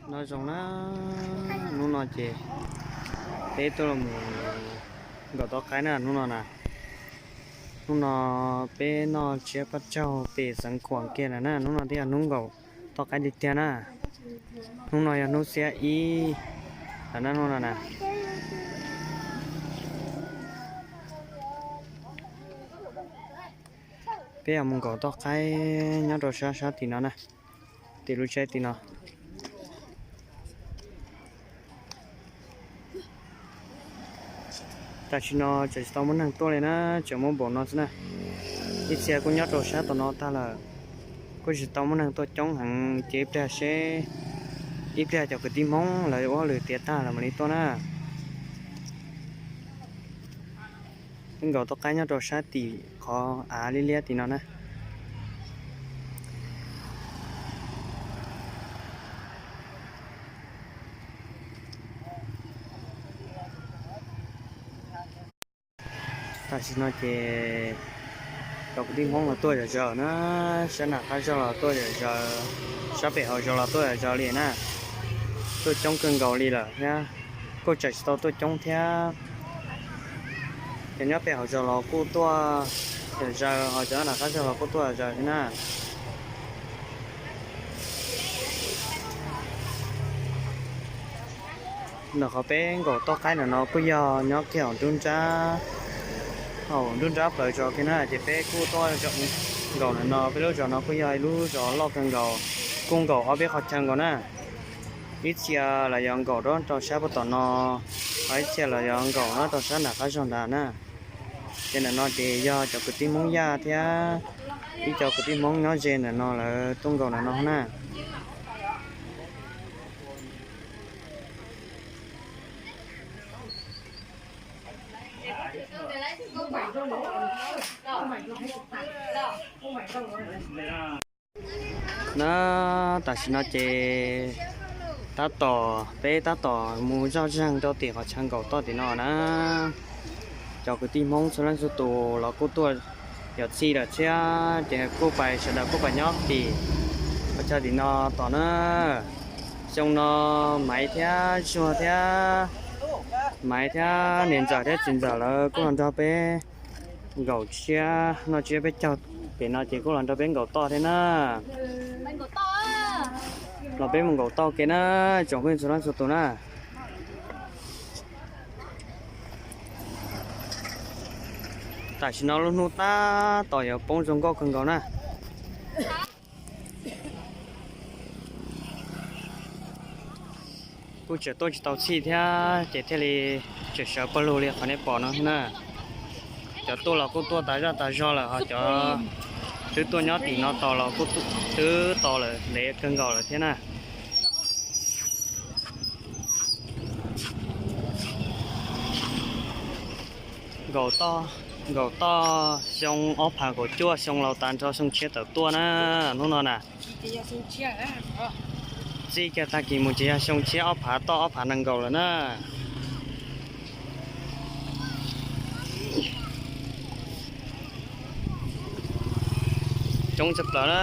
Nyob zoo na, hnub no ces peb tuaj los nkaum toj qaib na hnub no na. Hnub no peb noj tsiab paj tsaug pem xeev Khuam kiag lawm na, hnub no twb yog hnub nkaum toj qaib tiag tiag na. Hnub no yog hnub xiab ib lawm na, hnub no na. Peb yuav mus nkaum toj qaib nyob rau sab sab tim no na, tim lub tsheb tim no. Tam sim no tseem tsis tau muaj neeg tuaj li na, tseem muaj npaum no xwb na. Ib txhia kuj nyob rau sab tom no tag lawm, kuj tsis tau muaj neeg tuaj coob heev ces ib pliag seb, ib pliag cov kwv tij Hmoob lawv ua hauj lwm tiav tag lawm mam li tuaj na. Peb nkaum toj qaib nyob rau sab tim qhov av liab liab tim no na. Tam sim no ces cov kwv tij Hmoob los tuaj zom zaws na, sab nram qab zog los tuaj zom zaws, sab pem hauv zos los tuaj zom zaws li na. Tuaj coob kawg nkaus li lawm thiab, kuj tseem tsis tau tuaj coob thiab. Cov nyob pem hauv zos los kuj tuaj zom zaws, ho cov nram qab zog los kuj tuaj zom zaws thiab na. Ntawm qhov peb nkaum toj qaib ntawm no kuj yog nyob kiag hauv nruab nrab, hauv nruab nrab plaws zos kiag na, ces peb kuj tuaj nkaum ntawm no, peb lub zos no kuj yog ib lub zos loj kawg nkaus, kuj nkaum ob peb qhov chaw nkaus na. Ib txhia los yuav nkaum rau sab puag tom no, ho ib txhia los yuav nkaum rau sab nram qab zog ntawd na. Ces ntawm no ces yog cov kwv tij Hmoob Yaj thiab ib co kwv tij Hmoob nyob ze ntawm no lawv tuaj nkaum ntawm no na. Na, tam sim no ces tab tom, peb tab tom mus zoj zeeg rau tim qhov chaw nkaum toj tim no na. Cov kwv tij Hmoob txhua leej txhua tus los kuj tuaj yom txhij lawm thiab, ces kuj pais, sawv daws kuj pais nyob tim qhov chaw tim no tos na. Xyoo no Maiv thiab Zuag thiab, Maiv thiab niam ntxawm thiab txiv ntxawm lawv kuj los nrog peb nkaum tsiab, noj tsiab peb caug pem no ces kuj los nrog peb nkaum toj thiab na. Los peb mus nkaum toj ke na, tsoom phooj ywg txhua leej txhua tus na. Tam sim no lub hnub tab tom yuav poob zoo nkauj kawg nkaus na. Kuj tseem tuaj tsis tau txhij thiab ces thiaj li tseem sawv pawg lug li qhov nej pom no na. Cov tuaj los kuj tuaj tas zaj tas zog lawm, ho cov twb tuaj nyob tim no tos los kuj twb tos lawm ntev kawg nkaus lawm thiab na. Nkaum toj, nkaum toj xyoo ob phav kaum cuaj, xyoo laus tas nrho xyoo tshiab tawm tuaj na, hnub no na. Txij kiag tag kis mus ces yog xyoo tshiab ob phav toj ob phav nees nkaum lawm na. Coob tshaj plaws na.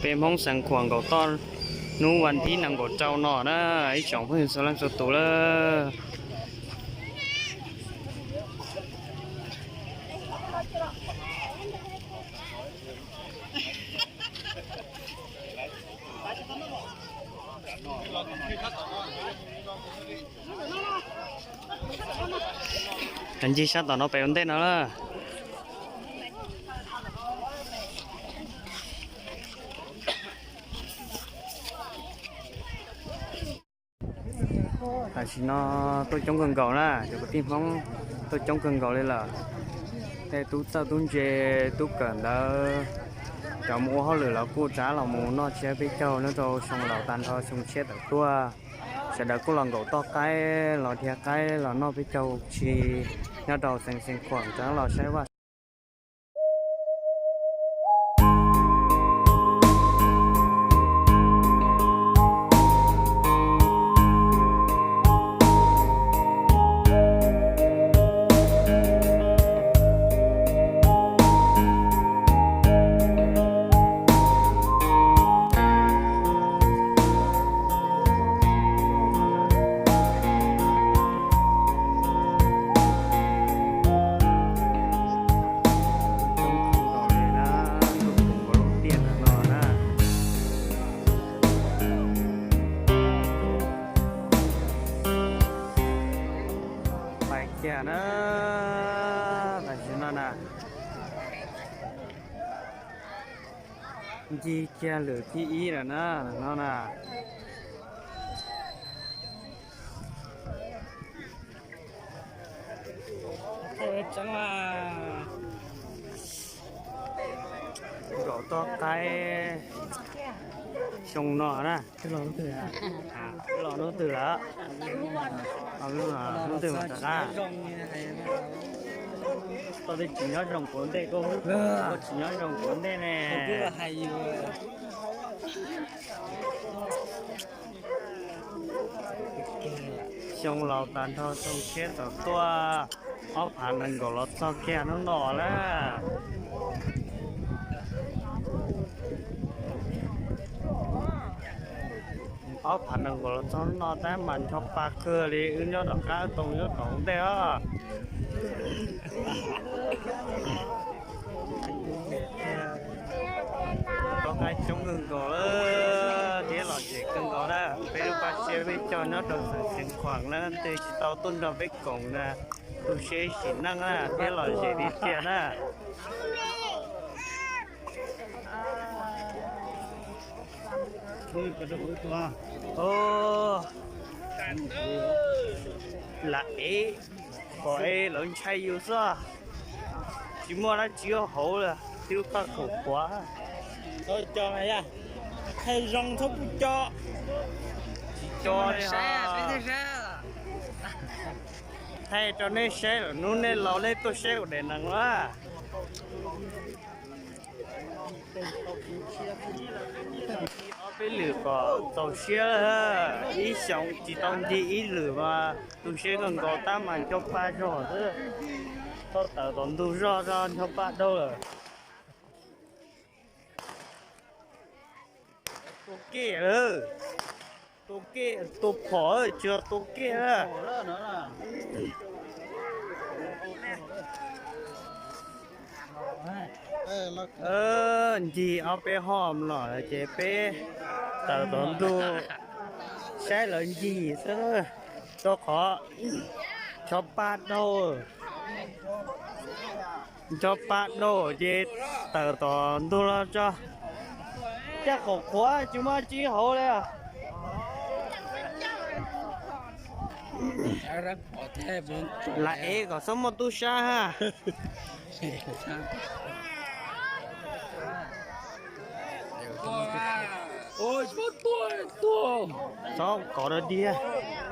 Peb Hmoob Xeev Khuam nkaum toj hnub vas thib nees nkaum rau no na, ib tsoom phooj ywg txhua leej txhua tus lawm. Ncig sab tom no pem ua ntej no lawm. Tam sim no tuaj coob kawg nkaus na, cov kwv tij Hmoob tuaj coob kawg nkaus li lawm. Tej tub txawj tub ntse, tub kawm ntawv, Cov mus ua hauj lwm los kuj rov los mus noj tsiab peb caug nyob rau xyoo laus tag nrho xyoo tshiab tawm tuaj. Sawv daws kuj los nkaum toj qaib los dhia qaib los noj peb caug tsi nyob rau xeev Xeev Khuam rov los saib vaj Pais kiag na, tam sim no na, ncig kiag lwm thib ib lawm na, no na. Nkaum toj qaib xyoo no na. Los hnub twg lawm? Hnub twg mas rov qab? Koj twb tsis nyob zoo kuv ntej, koj tsis nyob zoo kuv ntej ne. Xyoo laus tag nrho xyoo tshiab tawm tuaj, ob phav nees nkaum los txog kiag hnub no lawm. Ob phav nees nkaum los txog hnub no tab mas ncho pa kawg li, wb nyob tom qab too nyob tom ntej os. Toj qaib coob kawg nkaus lawm thiab lom zem kawg nkaus na. Peb lub paj siab peb coj nyob rau xeev Xeev Khuam na, tej tsis tau tuaj nrog peb koom na, tu siab sim neej na thiab lom zem tiag tiag na. Lam ev kom es lawv ntshai yus xwb, tsis muaj dab tsi hauv li, twb paj khaum qhuav. Thaij zoo txhob pub co. Tsis co li os. Thaij rau nej saib lawm hnub nej laus nej tuaj saib kuv daim nees na. Ob peb lwm kom txaus siab, ib xyoos tsis tau ncig ib lwm mas tu siab kawg nkaus tab mas ncho pa zog xwb. Tau tawm tom ntug zog zog ncho pa dhau lawm. Tua kiag lawm, tua kiag, tua phom tsis yog tua kiag. Ncig ob peb hom no ces peb tawm tom ntug saib lawv ncig xwb, rau qhov ncho pa dhau, ncho pa dhau ces tawm tom ntug los tso. Caj qaum qhuav tsis muaj tsi hauv li. Lam ev kom txhob muaj tub sab ha. Txhob kov dog dig,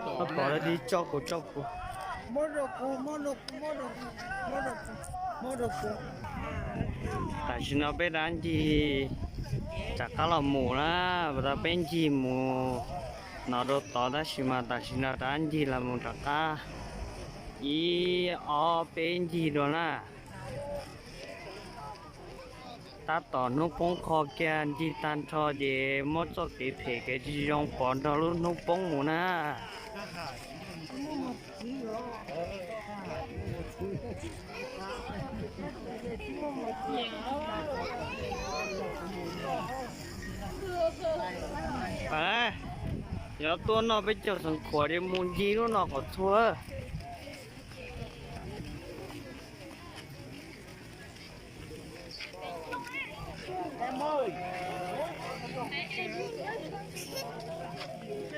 txhob kov dog dig, tso kuv, tso kuv. Tam sim no peb rov ncig rov qab los mus na, tau peb ncig mus no rau tod tab sis mas tam sim no rov ncig los mus rov qab ib ob peb ncig dua na. Tab tom hnub poob qho kiag ncig tag nrho ces muab txoj kev phem kev tsis zoo pov nrog lub hnub poob mus na. Yog tuaj noj peb caug Xeev Khuam li mus ncig lub no kom txhua.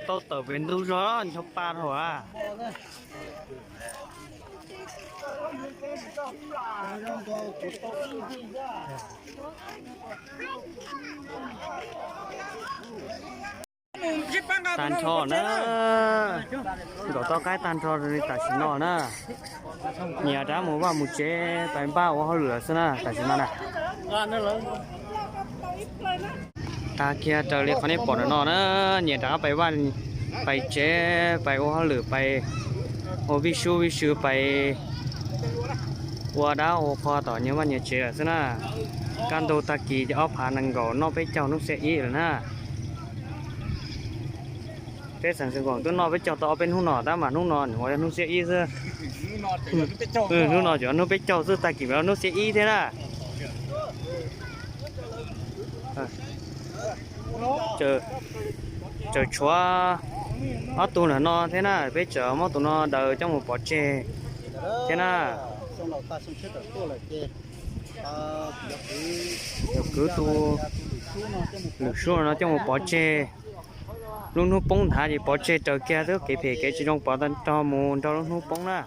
Tau tawm pem ntug zog ncho pa dhau a. Tag nrho na, nkaum toj qaib tag nrho li tam sim no na. Nyias rov mus vaj mus tsev pais npaj ua hauj lwm lawm xwb na tam sim no na. Tag kiag raws li qhov nej pom ntawm no na, nyias rov qab pais vaj pais tsev, pais ua hauj lwm, pais ua vij sub vij sw, pais ua dab ua qhua tom nyias vaj nyias tsev lawm xwb na. Kaj ntug tag kis ob phav nees nkaum noj peb caug hnub xiab ib lawm na. Peb xeem Xeev Khuam twb noj peb caug tau ob peb hnub no tab mas hnub no nws ua hnub xiab ib xwb. Hnub no ces hnub peb caug xwb, tag kis mas hnub xiab ib thiab na. Tseem tshuav ob tug ntawm no thiab na, peb tseem muab tus no daws coj mus pov tseg thiab na. Yog kwv tus lwm suab no coj mus pov tseg. Lub hnub poob nthav ces pov tseg raws kiag twb kev phem kev tsis zoo pov tag nrho mus nrog lub hnub poob na.